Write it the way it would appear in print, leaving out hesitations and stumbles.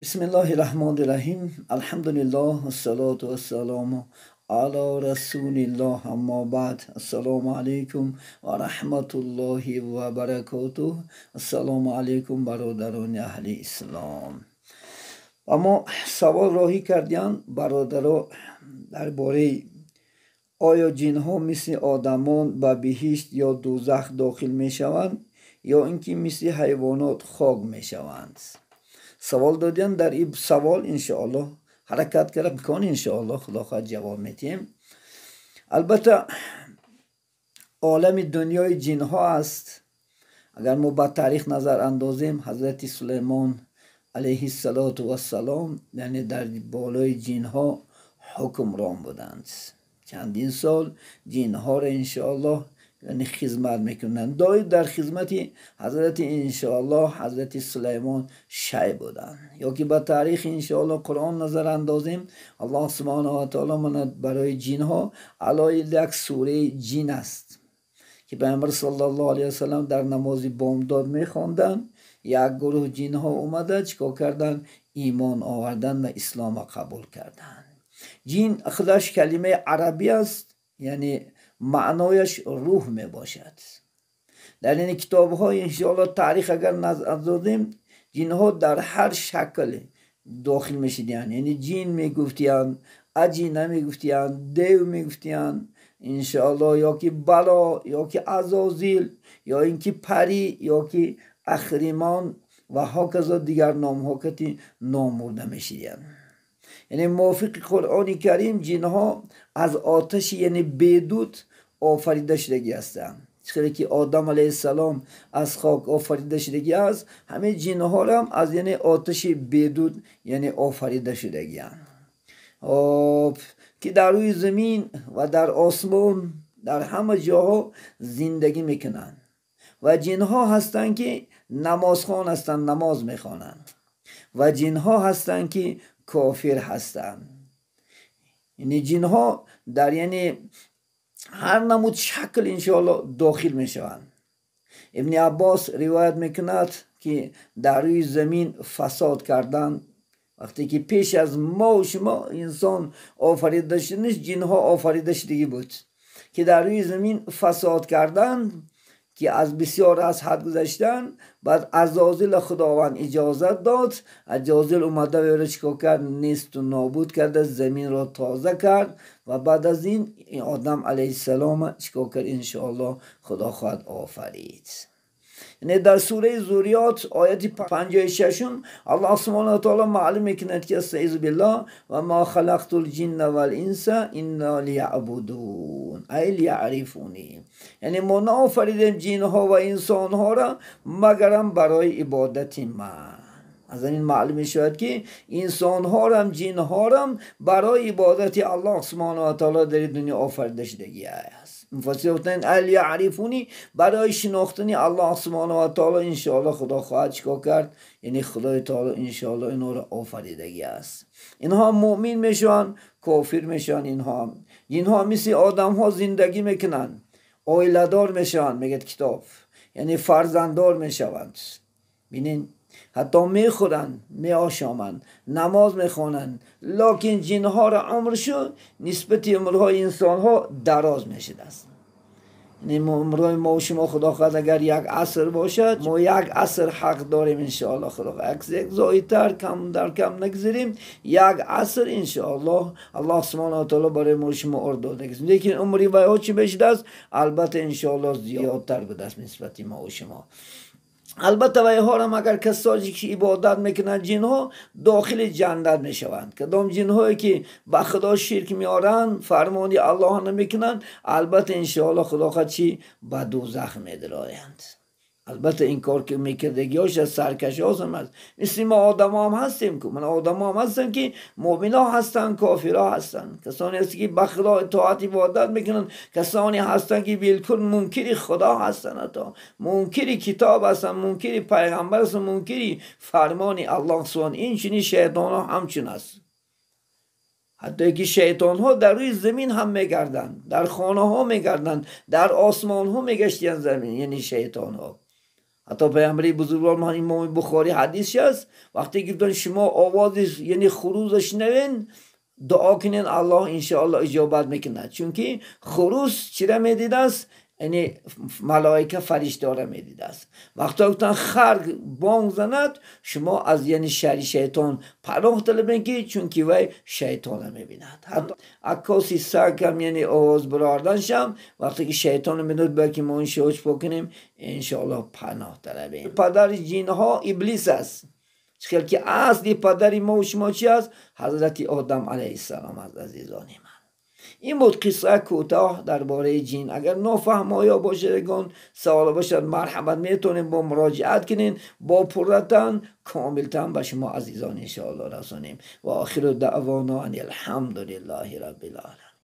Бисмиллоҳи раҳмони раҳим. Алҳамдулиллоҳ вассалоту вассалому ала расулиллоҳ. Аммо баъд. Ассалому алайкум ва раҳматуллоҳи ва баракотуҳ. Ассалому алайкум, бародарони аҳли ислом. Ва мо савол роҳӣ кардем, бародаро, дар бораи оё ҷинҳо мисли одамон ба биҳишт ё дӯзах дохил мешаванд ё ин ки мисли ҳайвонот хок мешаванд. Савол додем, дар ин савол иншоаллоҳ ҳаракат карда кон, иншоаллоҳ худо хоҳад ҷавоб медиҳем. Албатта, олами дунёи ҷинҳо аст. Агар мо ба таърих назар андозем, ҳазрати Сулаймон алайҳиссалоту вассалом, яъне дар болои ҷинҳо ҳукмрон буданд. Чандин сол ҷинҳоро иншоаллоҳ яъне хизмат мекунанд. Доим дар хизмати ҳазрати иншоаллоҳ ҳазрати Сулаймон шай буданд. Ё ки ба таърихи иншоаллоҳ Қуръон назар андозем, Аллоҳ субҳанаҳу ва таъоло мана барои ҷинҳо алоҳида як сураи ҷин аст, ки Пайғамбар саллаллоҳу алайҳи васаллам дар намози бомдод мехонданд. Як гурӯҳ ҷинҳо омада чикор карданд? Имон оварданд ва исломро қабул карданд. Ҷин худаш калимаи арабӣ аст, яъне маънояш рӯҳ мебошад. Дар ин китобҳо иншоаллоҳ таърих агар назар андозем, ҷинҳо дар ҳар шакл дохил мешиданд. Яъне ҷин мегуфтиянд, аҷина мегуфтиянд, дев мегуфтиянд, иншоаллоҳ, ё ки бало, ё ки азозил, ё ин ки парӣ, ё ки ахримон ва ҳоказо дигар номҳо кати ном бурда мешиданд. Яъне мувофиқи Қуръони Карим ҷинҳо аз оташи, яъне бедуд офарида шудагӣ ҳастанд. Чиқаре ки Одам алайҳиссалом аз хок офарида шудагӣ аст, ҳамаи ҷинҳоро аз яъне оташи бедуд яъне офарида шудагианд. Хоб, ки дар рӯи замин ва дар осмон дар ҳама ҷоҳо зиндагӣ мекунанд. Ва ҷинҳо ҳастанд ки намозхон ҳастанд, намоз мехонанд. Ва ҷинҳо ҳастанд ки кофир ҳастанд. Яъне ҷинҳо дар яъне ҳар намуд шакл иншоаллоҳ дохил мешаванд. Ибни Аббос ривоят мекунад, ки дар рӯи замин фасод кардан, вақте ки пеш аз мо шумо инсон офарида шуданаш, ҷинҳо офарида шудагӣ буд, ки дар рӯи замин фасод кардан, ки аз бисёр аз ҳад гузаштан, баъд Азозил худованд иҷозат дод. Азозил омада вера чикор кард? Несту нобуд карда, заминро тоза кард. Ва баъд аз ин Одам алайҳиссалом чикор кард? Иншоаллоҳ худо хоҳад офарид. Яъне дар сураи Зуриёт ояти 56 Аллоҳ субҳанаҳу ва таъоло маълум мекунад, ки астаизу биллоҳ ва ма халақтул ҷинна вал инса инна лияъбудун ай лияърифуни. Яъне мо наофаридем ҷинҳо ва инсонҳоро магарам барои ибодати ман. Аз ин маълум мешавад, ки инсонҳорам ҷинҳорам барои ибодати Аллоҳ субҳанаҳу ва таъоло дар дунё офарида шудагӣ аст. Муфассир гуфтанд ай лияърифуни, барои шинохтани Аллоҳ субҳанаҳу ва таъоло иншоаллоҳ худо хоҳад чикор кард? Яъне Худои таъоло иншоаллоҳ инҳоро офаридагӣ аст. Инҳо муъмин мешаванд, кофир мешаванд. Инҳо мисли одамҳо зиндагӣ мекунанд, оиладор мешаванд, мегӯяд китоб, яъне фарзанддор мешаванд. Бинед, ҳатто мехӯранд, меошоманд, намоз мехонанд, лекин ҷинҳоро умршу нисбати умрҳои инсонҳо дароз мешудааст. Яъне умрҳои мо шумо худо хоҳад агар як аср бошад, мо як аср ҳақ дорем иншоаллоҳ худо хоҳад. Як зоидтар кам дар кам нагзарем, як аср иншоаллоҳ Аллоҳ субҳанаҳу ва таъоло барои мо шумо умр додагист. Лекин умри вайҳо чӣ мешудааст? Албатта иншоаллоҳ зиёдтар будааст нисбати мо шумо. Албатта вайҳоро агар касоне ки ибодат мекунанд, ҷинҳо дохили ҷаннат мешаванд. Кадом ҷинҳое ки ба худо ширк меоранд, фармони Аллоҳ намекунанд, албатта иншоаллоҳ худо хоҳад чӣ ба дӯзах медароянд. Албатта ин кор ки мекардагиҳош аз саркашҳоам аст. Мисли мо одамо ҳам ҳастем ку, ман одамо ҳам ҳастанд ки муъминҳо ҳастанд, кофирҳо ҳастанд, касоне ҳастанд ки ба худо итоат ибодат мекунанд, касоне ҳастанд ки билкул мункири худо ҳастанд, ҳатто мункири китоб ҳастанд, мункири пайғамбар ҳастанд, мункири фармони Аллоҳ субҳон. Инчунин шайтонҳо ҳамчун аст. Ҳатто ки шайтонҳо дар рӯи замин ҳам мегарданд, дар хонаҳо мегарданд, дар осмонҳо мегаштиянд замин, яъне шайтонҳо. Ҳатто паёмбари бузургвор Имом Бухорӣ ҳадисш аст, вақте гуфтанд шумо овози яъне хурӯза шунавен, дуо кунед, Аллоҳ иншоаллоҳ иҷобат мекунад. Чунки хурӯс чира медидааст? Яъне малоика, фариштаро медидааст. Вақте гуфтанд хар бонг занад, шумо аз яъне шарри шайтон паноҳ талабед, ки чунки вай шайтонро мебинад. Ҳатто аккоси саг ҳам яъне овоз бароварданшам, вақте ки шайтонро мебинад, бояд ки мо иншоаллоҳ чӣ кунем? Иншоаллоҳ паноҳ талабем. Падари ҷинҳо Иблис аст. Чӣ ки асли падари мо шумо чи аст? Ҳазрати Одам алайҳиссалом аст. Азизони ман, ин буд қисса кӯтоҳ дар бораи ҷин. Агар нофаҳмоё бошад, ягон савол бошад, марҳамат, метавонем бо муроҷиат кунем, бо пурратан, комилтан ба шумо азизон иншоаллоҳ расонем. Ва охиру даъвона ани алҳамдулиллаҳи раббил оламин.